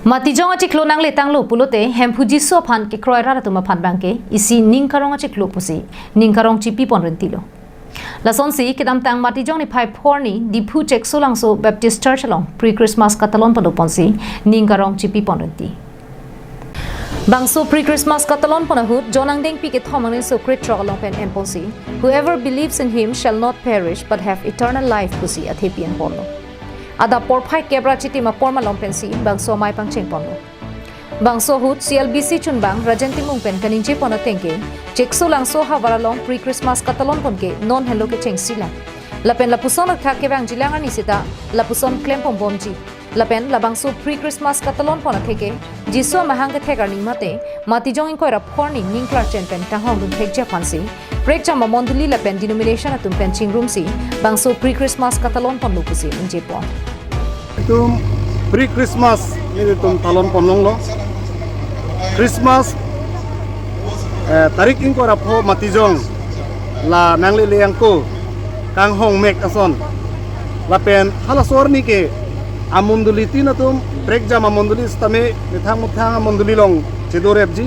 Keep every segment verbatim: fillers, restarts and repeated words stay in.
Matijong achiklo nangletanglo pulote Hemphu Jisu aphan kekroi rat atum aphan abangke isi ning karong achiklo pusi ning karong chipipon rentilo. Lasonsi kedamtang Matijong niphai phorni Diphu Cheksolangso Baptist Church along pre-Christmas katalon padoponsi ning karong chipipon renti. Bangso pre-Christmas katalon pon ahut John Angdengpi kethom angdengso krethrok along pen enponsi, "Whoever believes in him shall not perish but have eternal life," pusi athepi enponlo. Adap porphai kep ra chitim apor malom pensi bangso amei pangchengponlo. Bangso ahut C L B C chunbang Rajen Timung pen kaningjepon atengke, Cheksolangso ahavar along pre-Christmas katalon ponke non henlo kechengsilang. Lapen lapuson athak kevangjilang arni seta lapuson klempon bomji. Lapen labangso pre-Christmas katalon pon atheke, Jisu amahang kethek arni mate Matijong ingkoi ra phorni ning klarchen pen kanghongdun thekji aphansi prekjam amondoli lapen denomination atum pen chingrumsi bangso pre-Christmas katalon ponlo pusi ningjepon. Itum pre-Christmas nelitum talon ponlonglo. Christmas, eh, tarik ingkoi ra pho Matijong la nanglele angko kanghong mek ason. Lapen halaso arni ke amondoli tin atum prekjam amondoli sitame methang methang amondoli along chedorepji.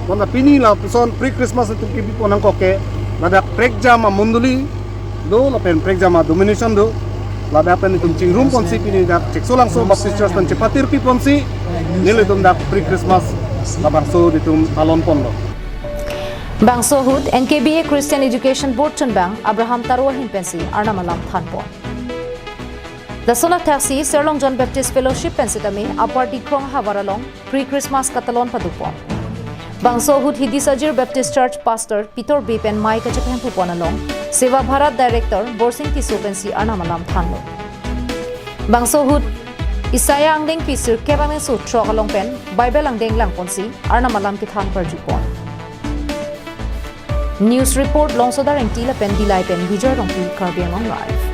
Bonta pini lapuson pre-Christmas itum kebipon nangkok ke ladak prekjam amondoli do lapen prekjam adomination do. Ladak pen itum chingrumponsi pini dak Cheksolangso Baptist Church pen chepatirpiponsi nelitum dak pre-Christmas labangso itum talon ponlo. Bangso ahut N K B A Christian Education Board chunbang Abraham Taro ahin pensi arnam alam thanpon. Lason athaksi Serlong John Baptist Fellowship pen sitame Upper Dikrong ahavar along pre-Christmas katalon padopon. Bangso ahut Hidisajir Baptist Church Pastor Peter Bey pen mei kachepahemphu pon along Seva Bharat Director Borsing Tisso pensi arnam alam thanlo. Bangso ahut Isaiah Angdengpi sirkep angdengso throk along pen Bible angdeng langponsi arnam alam kethan parjupon. News report Longsoda Rengti lapen Dillai pen Bijoy Rongpi, Karbi Anglong Live.